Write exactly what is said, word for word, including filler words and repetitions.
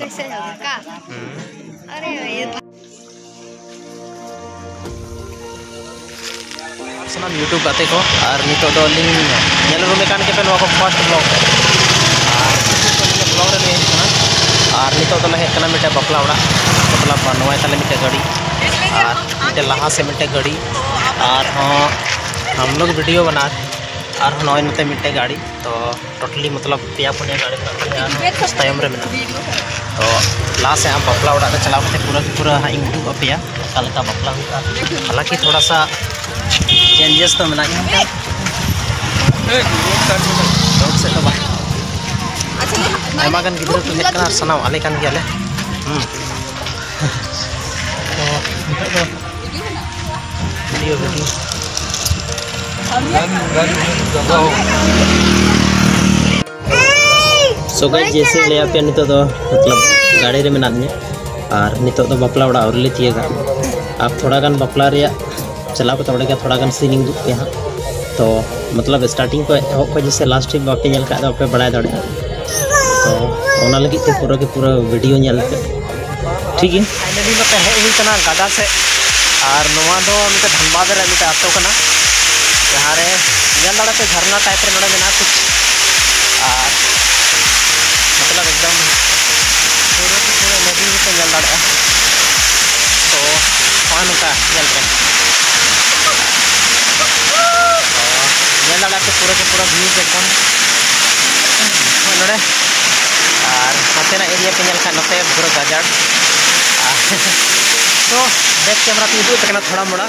ᱮᱥᱮ ᱧᱚᱜ ᱜᱮ ᱠᱟ? ᱦᱩᱸ᱾ ᱟᱨᱮ ᱵᱷᱟᱭ, ᱥᱟᱱᱟᱢ YouTube ᱜᱟᱛᱮ ᱠᱚ, ᱟᱨ ᱱᱤᱛᱚᱜ ᱫᱚ ᱞᱤᱧ ᱧᱮᱞ ᱩᱨᱩᱢᱮ ᱠᱟᱱ ᱜᱮᱯᱮ ᱱᱚᱣᱟ ᱠᱚ first vlog᱾ ᱟᱨ vlog ᱨᱮ ᱞᱤᱧ ᱦᱮᱡ ᱠᱟᱱᱟ᱾ ᱟᱨ ᱱᱤᱛᱚᱜ ᱫᱚᱞᱮ ᱦᱮᱡ ᱠᱟᱱᱟ ᱢᱤᱫᱴᱮᱡ ᱵᱟᱯᱞᱟ ᱚᱲᱟᱜ᱾ ᱢᱚᱛᱞᱚᱵ ᱱᱚᱣᱟ ᱛᱟᱞᱮ ᱢᱤᱫᱴᱮᱡ ᱜᱟᱹᱰᱤ, ᱟᱨ ᱢᱤᱫᱴᱮᱡ ᱞᱟᱦᱟ ᱥᱮᱫ ᱢᱤᱫᱴᱮᱡ ᱜᱟᱹᱰᱤ, ᱟᱨᱦᱚᱸ ᱦᱟᱢ ᱞᱳᱜ video ᱵᱟᱱᱟ ᱨᱮ, ᱟᱨᱦᱚᱸ ᱱᱚᱜᱼᱚᱭ ᱱᱚᱛᱮ ᱢᱤᱫᱴᱮᱡ ᱜᱟᱹᱰᱤ᱾ ᱛᱚ totally ᱢᱚᱛᱞᱚᱵ ᱯᱮᱭᱟ ᱯᱩᱱᱭᱟ ᱜᱟᱹᱰᱤ ᱢᱮᱱᱟᱜ ᱛᱟᱞᱮᱭᱟ, ᱟᱨ ᱛᱟᱭᱚᱢ ᱨᱮ ᱢᱮᱱᱟᱜᱼᱟ᱾ ᱛᱚ ᱞᱟᱦᱟ ᱥᱮᱫ ᱟᱢ ᱵᱟᱯᱞᱟ ᱚᱲᱟᱜ ᱨᱮ ᱪᱟᱞᱟᱣ ᱠᱟᱛᱮ ᱯᱩᱨᱟᱹ ᱯᱩᱨᱟᱹ ᱦᱟᱸᱜ ᱤᱧ ᱩᱫᱩᱜ ᱟᱯᱮᱭᱟ ᱚᱠᱟ ᱞᱮᱠᱟ ᱵᱟᱯᱞᱟ ᱦᱩᱭᱩᱜᱼᱟ᱾ ᱦᱟᱞᱟᱸᱠᱤ ᱛᱷᱚᱲᱟ ᱥᱟ changes ᱫᱚ ᱢᱮᱱᱟᱜ ᱜᱮᱭᱟ, ᱢᱮᱱᱠᱷᱟᱱ ᱨᱳᱰ ᱥᱮᱫ ᱫᱚ ᱵᱟᱝ᱾ ᱟᱭᱢᱟ ᱜᱟᱱ ᱜᱤᱫᱽᱨᱟᱹ ᱠᱚ ᱦᱮᱡ ᱠᱟᱱᱟ ᱟᱨ ᱥᱟᱱᱟᱢ ᱟᱞᱮ ᱠᱟᱱ ᱜᱮᱭᱟᱞᱮ᱾ ᱦᱩᱸ᱾ ᱛᱚ ᱱᱤᱛᱚᱜ ᱫᱚ video, video. So guys, ᱡᱮᱭᱥᱮ ᱞᱟᱹᱭ ᱟᱯᱮ ᱱᱤᱛᱚᱜ ᱫᱚ ᱢᱚᱛᱞᱚᱵ ᱜᱟᱹᱰᱤ ᱨᱮ ᱢᱮᱱᱟᱜ ᱞᱤᱧᱟ, ᱟᱨ ᱱᱤᱛᱚᱜ ᱫᱚ ᱵᱟᱯᱞᱟ ᱚᱲᱟᱜ ᱟᱹᱣᱨᱤ ᱞᱮ ᱛᱤᱭᱟᱹᱜᱟ᱾ ᱟᱨ ᱛᱷᱚᱲᱟ ᱜᱟᱱ ᱵᱟᱯᱞᱟ ᱨᱮᱭᱟᱜ ᱪᱟᱞᱟᱣ ᱠᱟᱛᱮ ᱚᱸᱰᱮ ᱜᱮ ᱛᱷᱚᱲᱟ ᱜᱟᱱ scene ᱤᱧ ᱩᱫᱩᱜ ᱯᱮᱭᱟ ᱦᱟᱸᱜ᱾ ᱛᱚ ᱢᱚᱛᱞᱚᱵ starting ᱠᱷᱚᱱ ᱮᱦᱚᱵ ᱠᱷᱚᱱ ᱡᱮᱭᱥᱮ last ᱫᱷᱟᱹᱵᱤᱡ ᱵᱟᱯᱮ ᱧᱮᱞ ᱠᱟᱜ ᱫᱚ ᱵᱟᱯᱮ ᱵᱟᱲᱟᱭ ᱫᱟᱲᱮᱭᱟᱜᱼᱟ᱾ ᱛᱚ ᱚᱱᱟ ᱞᱟᱹᱜᱤᱫ ᱛᱮ ᱯᱩᱨᱟᱹ ᱜᱮ ᱯᱩᱨᱟᱹ video ᱧᱮᱞ ᱯᱮ, ᱴᱷᱤᱠ ᱜᱮᱭᱟ? Finally ᱱᱚᱛᱮ ᱦᱮᱡ ᱦᱩᱭ ᱠᱟᱱᱟ ᱜᱟᱰᱟ ᱥᱮᱫ, ᱟᱨ ᱱᱚᱣᱟ ᱫᱚ ᱢᱤᱫᱴᱮᱱ ᱫᱷᱟᱱᱵᱟᱫᱽ ᱨᱮ ᱢᱤᱫᱴᱮᱱ ᱟᱛᱳ ᱠᱟᱱᱟ, ᱡᱟᱦᱟᱸ ᱨᱮ ᱧᱮᱞ ᱫᱟᱲᱮᱭᱟᱜ ᱯᱮ ᱡᱷᱟᱨᱱᱟ type ᱨᱮ ᱱᱚᱰᱮ ᱢᱮᱱᱟᱜᱼᱟ ᱠᱩᱪ, ᱟᱨ ᱢᱚᱛᱞᱚᱵ ᱮᱠᱫᱚᱢ ᱯᱩᱨᱟᱹ ᱠᱤ ᱯᱩᱨᱟᱹ ᱱᱚᱫᱤ ᱜᱮᱯᱮ ᱧᱮᱞ ᱫᱟᱲᱮᱭᱟᱜᱼᱟ᱾ ᱛᱚ ᱱᱚᱜᱼᱚᱭ ᱱᱚᱝᱠᱟ ᱧᱮᱞ ᱯᱮ, ᱛᱚ ᱧᱮᱞ ᱫᱟᱲᱮᱭᱟᱜ ᱯᱮ ᱯᱩᱨᱟᱹ ᱠᱤ ᱯᱩᱨᱟᱹ views ᱮᱠᱫᱚᱢ ᱱᱚᱜᱼᱚᱭ ᱱᱚᱰᱮ, ᱟᱨ ᱱᱚᱛᱮᱱᱟᱜ area ᱯᱮ ᱧᱮᱞ ᱠᱷᱟᱱ ᱱᱚᱛᱮ ᱯᱩᱨᱟᱹ ᱜᱟᱡᱟᱲ᱾ ᱟᱨ ᱛᱚ back camera ᱛᱮᱧ ᱩᱫᱩᱜ ᱟᱯᱮ ᱠᱟᱱᱟ ᱛᱷᱚᱲᱟ ᱢᱚᱲᱟ᱾